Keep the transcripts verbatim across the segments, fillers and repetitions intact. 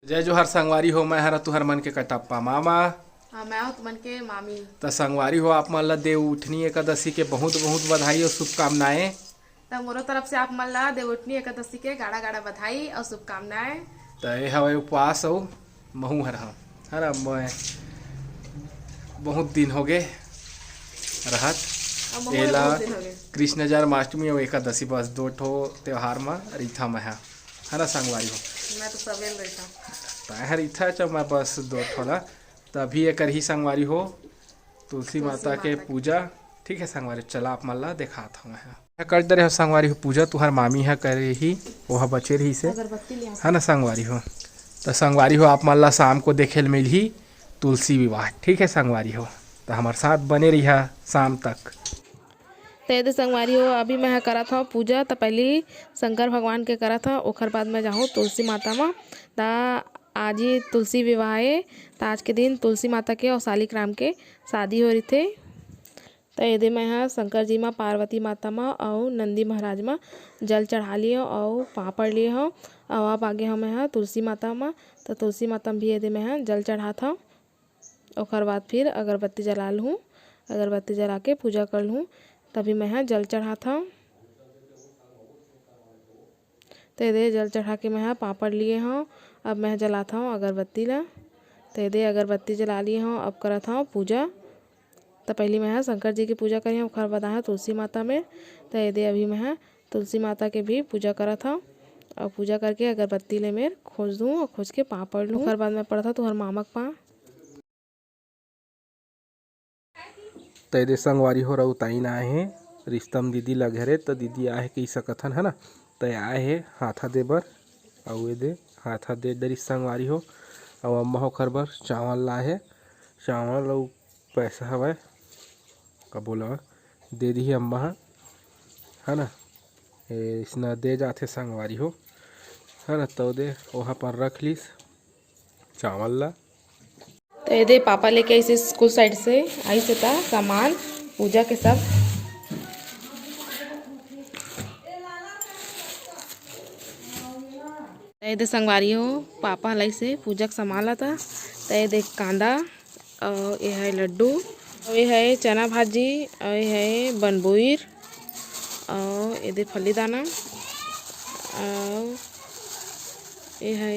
जय जोहार संगवारी हो, मैं हरा तुहर मन के कटप्पा मामा। हाँ, मैं हूँ तुमन के मामी। त संगवारी हो, आप मन ला देवउठनी एकादशी के बहुत बहुत बधाई और शुभकामनाएं। त मोरो तरफ से आप मन ला देवउठनी एकादशी के गाड़ा गाड़ा बधाई और शुभकामनाएं। त ए हवय उपवास अउ महू हर ह, है ना, मैं बहुत दिन हो गए रहत। अब महू एला बहुत दिन हो गए। कृष्ण जन्माष्टमी और एकादशी बस दो ठो त्योहार म रहिथा मैं ह, है ना संगवारी हो। मैं तो सबेल रहिथा। तैं हर इथा च मैं बस दो ठो ला। त अभी ये करही संगवारी हो तुलसी तुलसी माता के माता के। पूजा। ठीक है संगवारी, चला आप मन ला देखात हूँ मैं ह। कर डरे हो संगवारी हो पूजा, तुहर मामी ह करे ही, ओह बचे रही से, अगरबत्ती ले आ। है ना संगवारी हो। त संगवारी हो, आप मन ला शाम को देखे ल मिलही तुलसी विवाह। ठीक है संगवारी हो, त हमर साथ बने रहिहा शाम तक। त एदे संगवारी हो, अभी मैं ह करत हव पूजा। त पहली शंकर भगवान के करत हव, ओखर बाद मैं जाहूँ तुलसी माता म। त आज ही तुलसी विवाह ए, त आज के दिन तुलसी माता के और शालिक राम के शादी हो रहिथे। त एदे मैं ह शंकर जी म, पार्वती माता म अउ नंदी महाराज म जल चढ़ा लिए हव अउ पाँव पड़ लिए हव। अउ अब आगे हव मैं ह तुलसी माता म। त तुलसी माता म भी एदे मैं ह जल चढ़ात हव। ओखर बाद फिर अगरबत्ती जला लूँ, अगरबत्ती जला के पूजा कर लूँ, तभी मैं ह जल चढ़ात हव। त एदे जल चढ़ा के मैं ह पाँव पड़ लिए हव। अब मैं ह जलात हव अगरबत्ती ला। त एदे अगरबत्ती जला लिए हव, अब करत हव पूजा। त पहली मैं ह शंकर जी के पूजा करे हव, ओखर बाद आए हव तुलसी माता में। त एदे अभी मैं ह तुलसी माता के भी पूजा करत हव, अउ पूजा करके अगरबत्ती ले मेर खोज दूँ अउ खोज के पाँव पड़ लूँ। ओखर बाद मैं पड़त हव तुहर मामा के पाँव। त एदे संगवारी हो, रउताइन आए हे रिश्तम दीदी ला घरे, त दीदी आए हे कहि सकत हन, है ना। त आए हे हाथा दे बर, अउ एदे हाथा दे डरिस संगवारी हो। अउ अम्मा ओखर बर चावल लाए हे, चावल अउ पैसा हवय, कबो ला दे दिही अम्मा ह, है ना। ए, इसना दे जाथे संगवारी हो, है ना। त दे ओहा पर रख लिस चावल ला। त एदे पापा लेके आइस हे स्कूल साइड से, आइस हे त सामान पूजा के सब। त एदे संगवारी हो, पापा ह लाइस हे पूजा के सामान ला। त त एदे कांदा, अउ ए हे लड्डू, अउ ए हे चना भाजी, अउ ए हे बनबोईर, अउ एदे फली दाना, अउ ए हे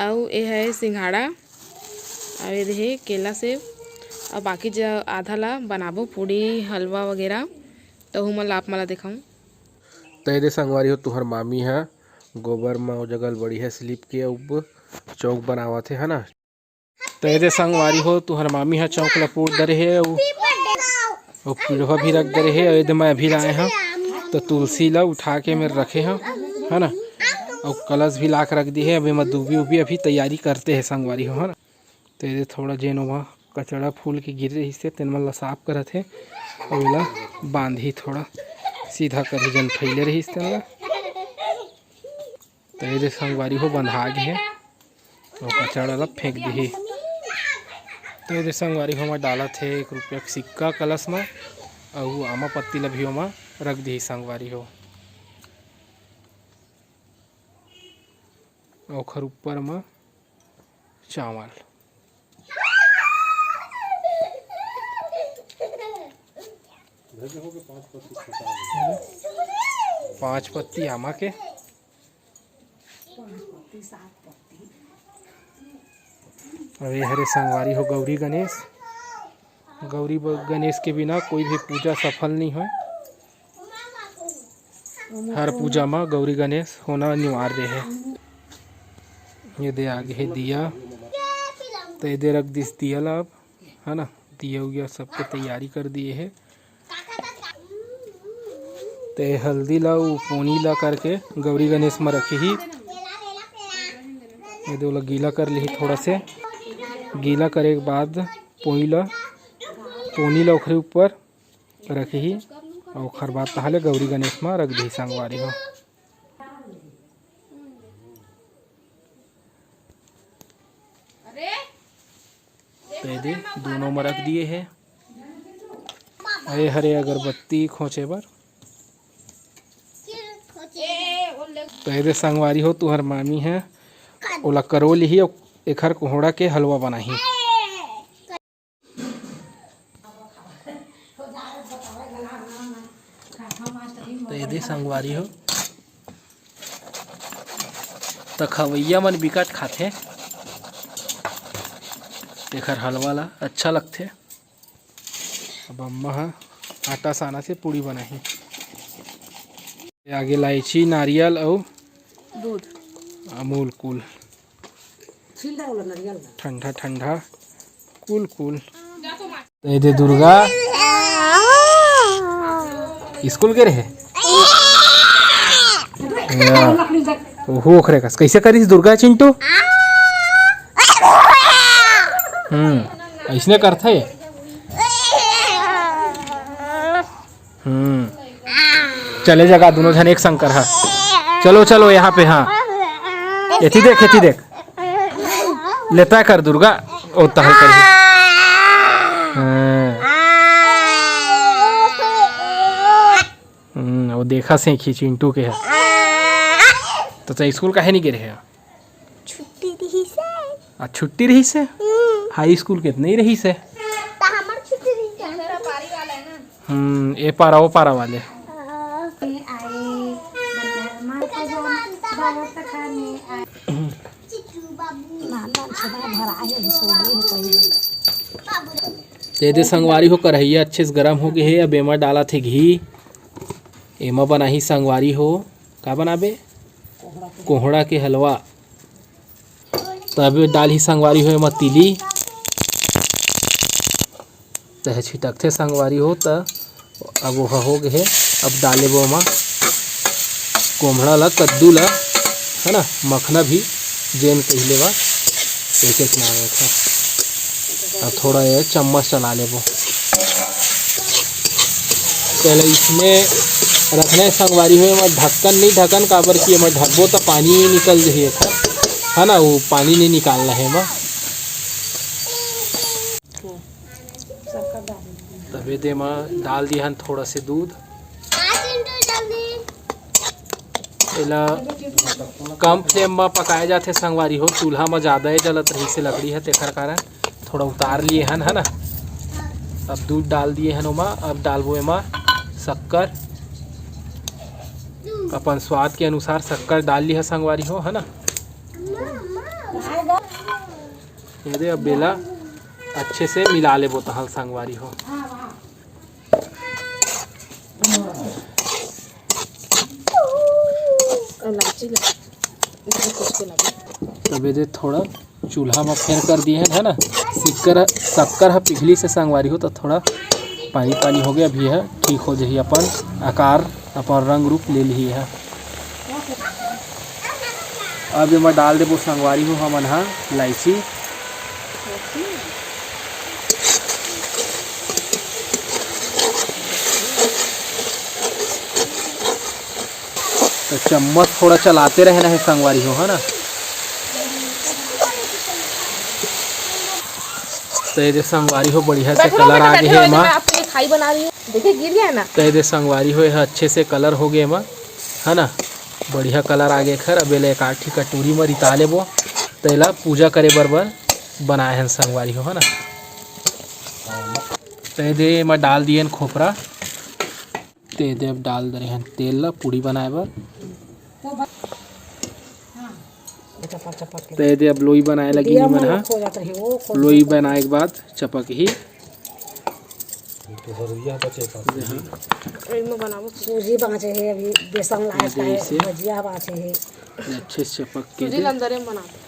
अउ ए हे सिंघाड़ा, अउ ए दे हे केला सेव, अउ बाकी ज-, आधा ला बनाबो पूड़ी, हलवा वगैरह, त ओहू मन ला आप मन ला देखाऊं। त ए दे संगवारी हो, तुहर मामी ह गोबर म ओ जगह ल बढ़िया से लिप के अउ चौक बनावत हे, है ना। त ए दे संगवारी हो, तुहर मामी ह चौक ला पूर डरे हे, अउ अउ पीढ़वा भी रख दे रहे, अउ एदे मैं अभी लाए हव, त तुलसी ला उठा के मेर रखे हव, है ना, अउ कलश भी ला के रख दिहे। अभी मैं दूबी उबी अभी तैयारी करते हे संगवारी हो, है ना। त एदे थोड़ा जेन ओमा कचड़ा फूल के गिरे रहिस हे, तेन मन ला साफ करत हे, अउ एला बांधही, थोड़ा सीधा करही, जेन फैले रहिस तेन ला। त ए दे संगवारी हो बंधा गे हे, अउ कचड़ा ला फेंक दिही। त ए दे संगवारी हो, ओमा डालत हे एक रुपया के सिक्का कलश म, अउ आमा पत्ती ला भी ओमा रख दिही संगवारी हो। ओखर ऊपर म चावल। पांच पत्ती आमा के। अउ ए हरे संगवारी हो गौरी गणेश। गौरी ब-, गणेश के बिना कोई भी पूजा सफल नहीं होय। हर पूजा म गौरी गणेश होना अनिवार्य हे। ए दे आगे हे दिया, त ए दे रख दिस दिया ला अब, है ना। दिया उया सबके तैयारी कर दिए हे। ते हल्दी ला अउ पोनी ला करके गौरी गणेश म रखे ही। ए दे ओला गीला कर लिही थोड़ा से। गीला करे के बाद पोनी ला, पोनी ला ओखरे ऊपर रखे ही। अउ ओखर बाद तहाले गौरी गणेश म रख दिही संगवारी हो। ते दे दोनों म रख दिए हे। अरे हरे अगरबत्ती खोंचे बर। त एदे संगवारी हो, तुहर मामी ह ओला करो लिही अउ एखर कोहड़ा के हलवा बनाही। त एदे संगवारी हो, त खवैया मन बिकट खाथे, एखर हलवा ला अच्छा लगथे। अब अम्मा ह आटा सानत हे, पूड़ी बनाही। ये आगे इलायची, नारियल अउ दूध। अमूल कूल। ठंडा ठंडा कूल कूल। त एदे दुर्गा स्कूल गे रहे। या। ओहो, ओखरे कस। कैसे करिस दुर्गा चिंटू? हम्म, ऐसने करथे। हम्म। चले जगा दोनों झन एक संग करहा। चलो, चलो, यहाँ पे, हाँ। एती देख, एती देख। लेता कर दुर्गा, ओ तहल कर। हाँ। हम्म, वो देखा से खी चिंटू के है। तो तै स्कूल काहे नहीं गे रहे? छुट्टी रहिस हे। आज छुट्टी रहिस हे? हम्म। हाई स्कूल के त नहीं रहिस हे। त हमर छुट्टी रहिस हे। हम्म, ए पारा, ओ पारा वाले। त एदे संगवारी हो, करहिया अच्छे से गरम हो गे हे। अब एमा डालत हे घी। एमा बनाही संगवारी हो, का बनाबे? कोहड़ा के हलवा। तबे डालही संगवारी हो एमा तिली। तहे छिटकथे संगवारी हो, त अब ओह हो गे हे। अब डाले बो ओमा कोम्हड़ा ला, कद्दू ला, है ना, मखना भी, जेन कहि लेवा, एक एक नाम एक है। अब थोड़ा ये चम्मच चला लेबो। पहले इसमें रखना है संगवारी हो, एमा ढक्कन नहीं, ढक्कन काबर कि एमा ढकबो त पानी निकल जही एकर, है ना, वो पानी नहीं निकालना है एमा। तबे दे मा डाल दिया हन थोड़ा से दूध। एला कम फ्लेम मा पकाए जाथे संगवारी हो, चूल्हा मा ज़्यादा ए जलत रहिस हे लकड़ी ह, तेखर कारण थोड़ा उतार लिए हन, है ना। अब दूध डाल दिए हन ओमा, अब डालबो एमा शक्कर, अपन स्वाद के अनुसार शक्कर डाल लिहा संगवारी हो, है ना। ये दे, अब बेला अच्छे से मिला लेबो तहल संगवारी हो। तबे दे थोड़ा चूल्हा में फेर कर दिए हैं, है ना। शक्कर, शक्कर ह पिघली से संगवारी हो, तो थोड़ा पानी पानी हो गया। अभी यह ठीक हो जाही, अपन आकार, अपन रंग रूप ले लिही है। अब एमा डाल देबो संगवारी हो हमन हा इलायची। तो चम्मच थोड़ा चलाते रहना है संगवारी हो, है ना। तो ये दे संगवारी हो, बढ़िया से बैठो ना colour बेटा, आ गए बैठो है ना, एमा। मैं आपके लिए खाई बना रही हूँ। देखिए, गिर गया है ना। तो ये दे संगवारी हो, ये अच्छे से colour हो गए एमा, है ना। बढ़िया colour आ गए खर। अब एला एक आठी कटोरी में रिता लेबो। तो एला पूजा करे बर बर बनाए हन संगवारी हो, है ना। तो ये दे एमा डाल दिए हन खोपरा। ते दे अब डाल दे रहे हैं तेल ला पूड़ी बनाए बर। ते दे अब लोई बनाए लगी निमन हा। लोई बनाए के बाद चपक ही। सूजी बाँचे हे, अभी बेसन लाए हे, भजिया बाँचे हे। अच्छे से चपक के सूजी अंदर में बना दे।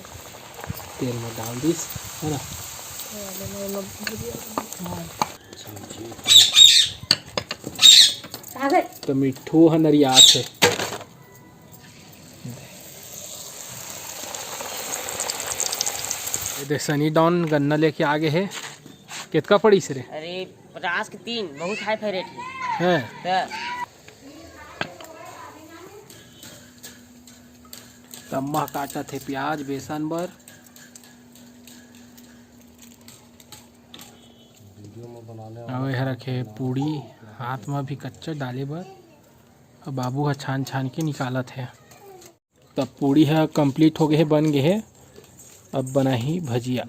तेल में डाल दिस, है ना। तो मिट्ठू ह नरियात हे। ये दे सनी डॉन गन्ना लेके आ गए हे। कितका पड़ीस रे? अरे, पचास के तीन, बहुत high fat rate है। हैं? त तम्मा काटत हे प्याज बेसन बर। अउ एहर रखे हे पूड़ी, हाथ म भी कच्चा डाले बर। अउ बाबू ह छान छान के निकालत हे। तब पूड़ी ह complete हो गे हे, बन गे हे। अब बनाही भजिया।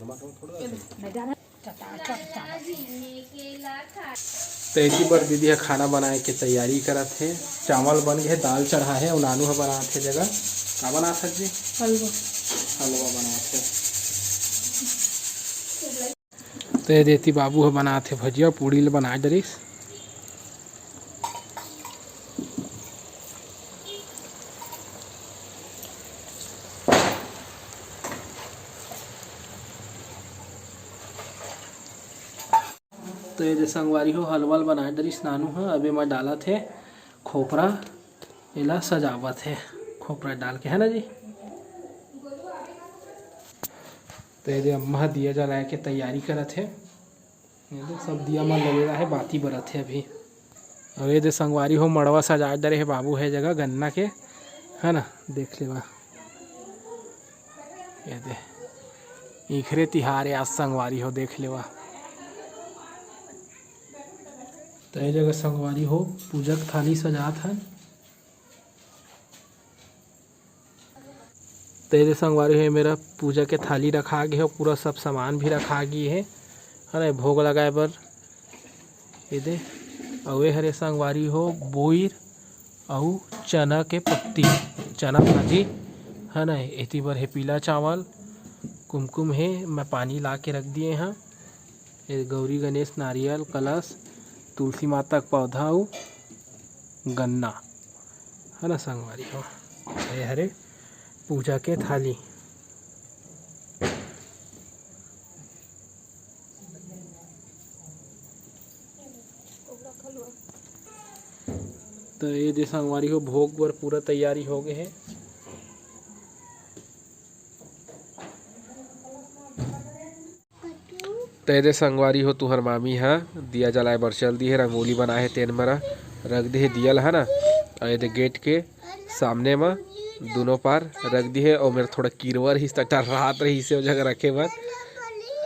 त एती बर दीदी ह खाना बनाए के तैयारी करत हे। चावल बन गे हे, दाल चढ़ा हे, अउ नानू ह बनात हे जगह। का बनात हस जी? हलवा। हलवा बनात हे। त एती बाबू ह बनात हे भजिया, पूड़ी ल बनाए डरिस। त एदे संगवारी हो, हलवा ल बनाए डरिस नानू ह। अब एमा डालत हे खोपरा, एला सजावत हे खोपरा डाल के, है ना जी? त एदे अम्मा ह दिया जलाए के तैयारी करत हे। ये दे सब दिया मन लगे हे, बाती बरत हे अभी। अउ एदे संगवारी हो, मड़वा सजाए डरे हे बाबू ह ए जगह गन्ना के, है ना, देख लेवा। एदे इखरे तिहार हे आज संगवारी हो, देख लेवा। त ए जगह संगवारी हो, पूजा के थाली सजात हन। त एदे संगवारी हो, ए मेरा पूजा के थाली रखा गे हे, पूरा सब सामान भी रखा गे हे, है ना, भोग लगाए बर। एदे, अउ ए हरे संगवारी हो, बोइर अउ चना के पत्ती, चना भाजी, है ना। एती बर हे पीला चावल, कुमकुम हे, मैं पानी ला के रख दिए हँव। ए गौरी गणेश, नारियल, कलश, तुलसी माता के पौधा अउ गन्ना, है ना संगवारी हो। ए हरे पूजा के थाली। त एदे संगवारी हो, भोग बर पूरा तैयारी हो गे हे। त एदे संगवारी हो, तुहर मामी ह दिया जलाए बर चल दिहे, रंगोली बनाए हे तेन मरा रख दिहे दिया ल, है ना। अउ एदे गेट के सामने म दुनों पार रख दिहे। अउ मेर थोड़ा किरवा रहिस त टर्रात रहिस हे ओ जगह रखे बर,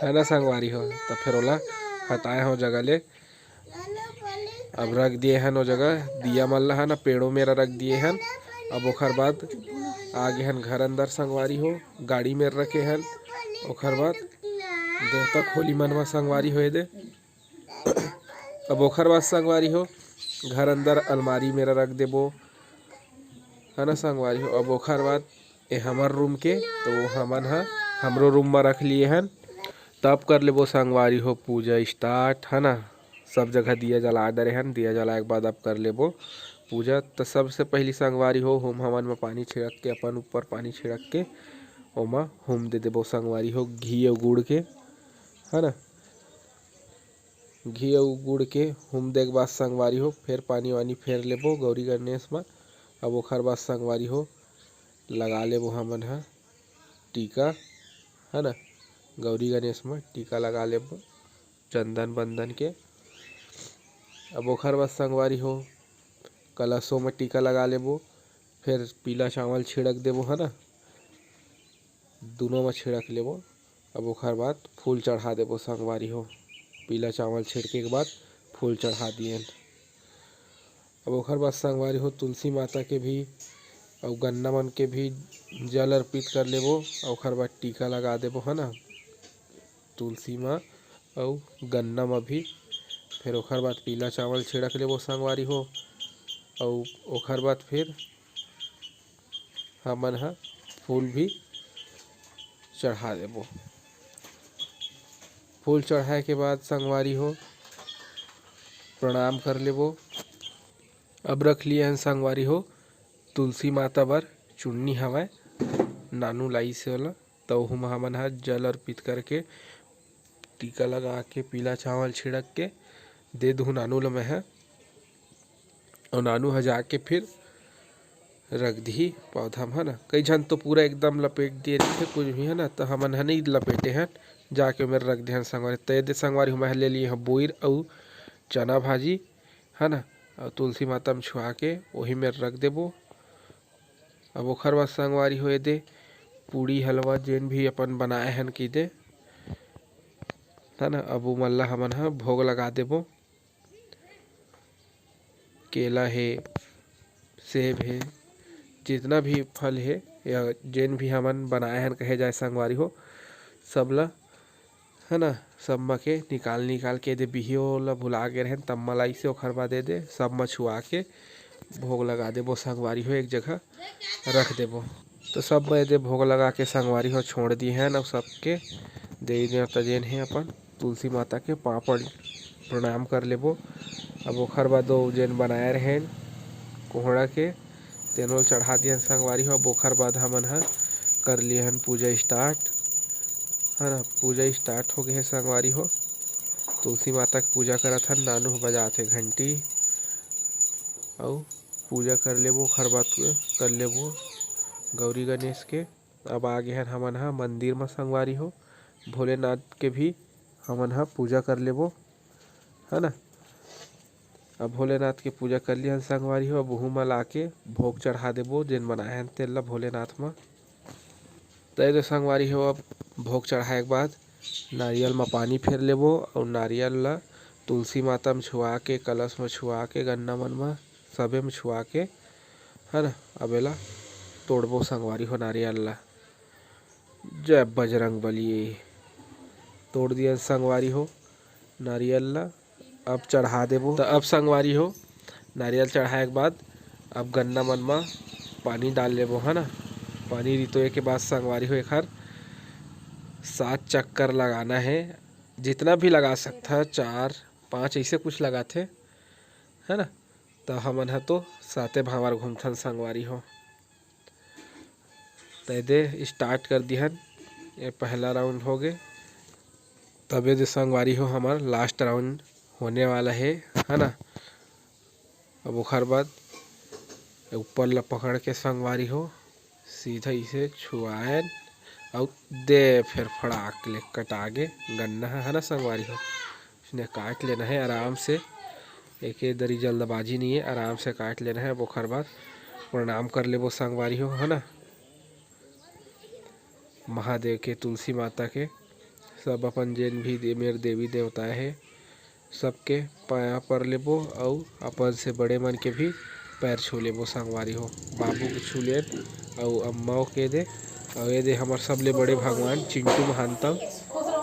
है ना संगवारी हो। त फेर ओला हटाए हँव जगह ले। अब रख दिए हन ओ जगह दिया मन ल, है ना, पेड़ों मेरा रख दिए हन। अब ओखर बाद आ गे हन घर अंदर संगवारी हो, गाड़ी मेर रखे हन। ओखर बाद देवता खोली मन म संगवारी हो एदे। अब ओखर बाद संगवारी हो, घर अंदर अलमारी मेरा रख देबो, है ना संगवारी हो। अब ओखर बाद ए हमर रूम के, तो हमन ह हमरो रूम म रख लिए हन। तब कर लेबो संगवारी हो पूजा start, है ना। सब जगह दिया जला डरे हन, दिया जलाए के बाद अब कर लेबो पूजा। त सबसे पहिली संगवारी हो, होम हवन म पानी छिड़क के, अपन ऊपर पानी छिड़क के ओमा होम दे देबो संगवारी हो, घी अउ गुड़ के, है ना। घी अउ गुड़ के होम दे के बाद संगवारी हो, फेर पानी वानी फेर लेबो गौरी गणेश म। अब ओखर बाद संगवारी हो, लगा लेबो हमन ह टीका, है ना, गौरी गणेश म टीका लगा लेबो चंदन बंदन के। अब ओखर बाद संगवारी हो, कलशो म टीका लगा लेबो, फेर पीला चावल छिड़क देबो, है ना, दुनों म छिड़क लेबो। अब ओखर बाद फूल चढ़ा देबो संगवारी हो, पीला चावल छिड़के के बाद फूल चढ़ा दिएन। अब ओखर बाद संगवारी हो, तुलसी माता के भी अउ गन्ना मन के भी जल अर्पित कर लेबो। अउ ओखर बाद टीका लगा देबो, है ना, तुलसी म अउ गन्ना म भी। फिर ओखर बाद पीला चावल छिड़क लेबो संगवारी हो। अउ ओखर बाद फिर हमन ह फूल भी चढ़ा देबो। फूल चढ़ाए के बाद संगवारी हो, प्रणाम कर लेबो। अब रख लिए हन संगवारी हो, तुलसी माता बर चुन्नी हवय, नानू लाइस हे ओला, त ओहू म हमन ह जल अर्पित करके, टीका लगा के, पीला चावल छिड़क के दे दूहूँ नानू ल मैं ह। अउ नानू ह जाके फिर रख दिही पौधा म, है ना। कई झन तो पूरा एकदम लपेट दिए रहिथे कुछ भी, है ना, त हमन ह नइ लपेटे हन, जाके ओमेर रख दे हन संगवारी। त ए दे संगवारी हो, मैं ह ले लिए हँव बोइर अउ चना भाजी, है ना, अउ तुलसी माता म छुआ के ओही मेर रख देबो। अब ओखर बाद संगवारी हो, ए दे पूड़ी हलवा जेन भी अपन बनाए हन की दे, है ना, अब ओमन ला हमन ह भोग लगा देबो। केला हे, सेब हे, जितना भी फल हे, या जेन भी हमन बनाए हन कहे जाए संगवारी हो, सब ला, है ना, सब म के निकाल निकाल के दे बिहियो ला भुला गे रहेन, तब म लाइसे, ओखर बाद ए दे सब म छुआ के भोग लगा देबो संगवारी हो, एक जगह रख देबो। तो सब म ए दे भोग लगा के संगवारी हो छोड़ दिए हन, अउ सबके देवी देवता जेन हे अपन तुलसी माता के पाँव पड़ प्रणाम कर लेबो। अब ओखर बाद ओ जेन बनाए रहेन कोहड़ा के, तेनो ल चढ़ा दिहन संगवारी हो। अब ओखर बाद हमन ह कर लिए हन पूजा स्टार्ट, है ना। पूजा स्टार्ट हो गए हे संगवारी हो। तुलसी माता के पूजा करत हन, नानू ह बजात हे घंटी, अउ पूजा कर लेबो। ओखर बाद कर लेबो गौरी गणेश के। अब आ गे हन हमन ह मंदिर म संगवारी हो, भोलेनाथ के भी हमन ह पूजा कर लेबो, है ना। अब भोलेनाथ के पूजा कर लिहन संगवारी हो, अब उहू म लाके भोग चढ़ा देबो, जेन बनाए हन तेल ला भोलेनाथ म। त ए दे संगवारी हो, अब भोग चढ़ाए के बाद नारियल म पानी फेर लेबो, अउ नारियल ला तुलसी माता म छुआ के, कलश म छुआ के, गन्ना मन म सबे म छुआ के, है ना, अब एला तोड़बो संगवारी हो नारियल ला। जय बजरंग बली। तोड़ दियन संगवारी हो नारियल ला, अब चढ़ा देबो। त अब संगवारी हो, नारियल चढ़ाए के बाद अब गन्ना मन म पानी डाल लेबो, है ना। पानी रितोए के बाद संगवारी हो, एखर सात चक्कर लगाना हे, जितना भी लगा सकथा, चार पाँच ऐसे कुछ लगाथे, है ना। त हमन ह तो साते भांवर घूमथन संगवारी हो। त ए दे स्टार्ट कर दिहन, ये पहला राउंड हो गे। तब ए दे संगवारी हो, हमर लास्ट राउंड होने वाला हे, है ना। अब ओखर बाद ऊपर ला पकड़ के संगवारी हो, सीधा इसे छुआएन, अउ दे फेर फड़ाक ले कटा गे गन्ना ह, है ना संगवारी हो। इसने काट लेना है आराम से, एके दरी जल्दबाजी नहीं है, आराम से काट लेना है। अब ओखर बाद प्रणाम कर लेबो संगवारी हो, है ना। महादेव के, तुलसी माता के, सब अपन जेन भी दे-, मेर देवी देवता हे, सबके पाया पर लेबो, अउ अपन से बड़े मन के भी पैर छू लेबो संगवारी हो। बाबू के छू लेन, अउ अम्मा के दे, अउ ए दे हमर सबले बड़े भगवान चिंटू महानतम,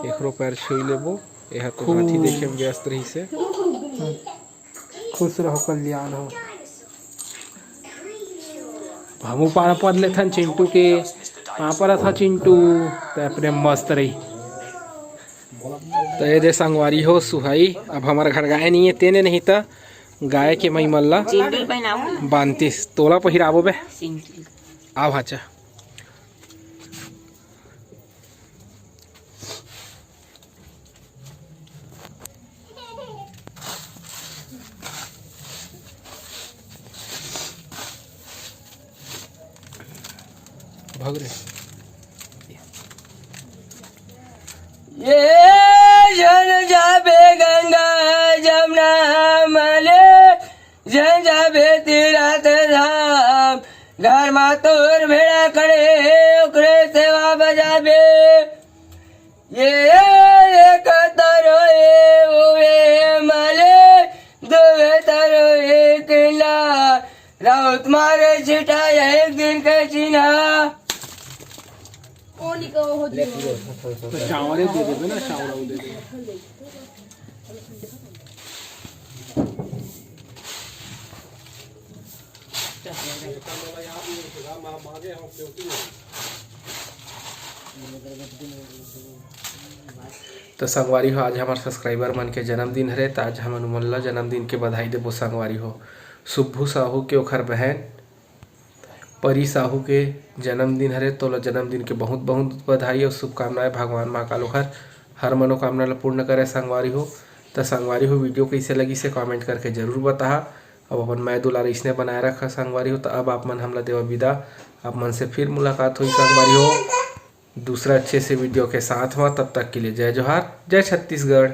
एकरो पैर छू लेबो। एहा तो हाथी देखे में व्यस्त रहिसे। खुश रहो, कल्याण हो। हमू पाँव पर लेथन चिंटू के, पाँव परत ह चिंटू, त अपने मस्त रही। त ए दे संगवारी हो सुहाई, अब हमर घर गाय नहीं है, तेने नहीं त गाय के मई मन ला चिंटू पहनाऊ ना। बांधतिस, तोला पहिराबो बे। चिंटू। आव हाचा। भाग रे। ये झन जाबे गंगा जमुना मले, झन जाबे तीरथ धाम, घर मा तोर भेड़ा खड़े, ओकरे सेवा बजाबे। ये एक तरो ए ओवे मले, दोवे तरो एक ना, राउत मारे छिटा एक दिन के चिन्हा। ओ निको हो जी। तो चावल ही दे देबे ना, चावल वो दे देबे। तो संगवारी हो, आज हमार सब्सक्राइबर मन के जन्मदिन हरे, तो आज हमन उमन ला जन्मदिन के बधाई देबो संगवारी हो। सुब्भू साहू के ओखर बहन परी साहू के जन्मदिन हरे, तोला जन्मदिन के बहुत बहुत बधाई अउ शुभकामनाएं। भगवान महाकाल ओखर हर मनोकामना ला पूर्ण करे संगवारी हो। त संगवारी हो, वीडियो कइसे लगिस हे कमेंट करके जरूर बताहा। अब अपन मया दुलार अइसने बनाए रखा संगवारी हो। त अब आप मन हमला देवा विदा, आप मन से फिर मुलाकात होही संगवारी हो दूसरा अच्छे से वीडियो के साथ में। तब तक के लिए जय जोहार, जय छत्तीसगढ़।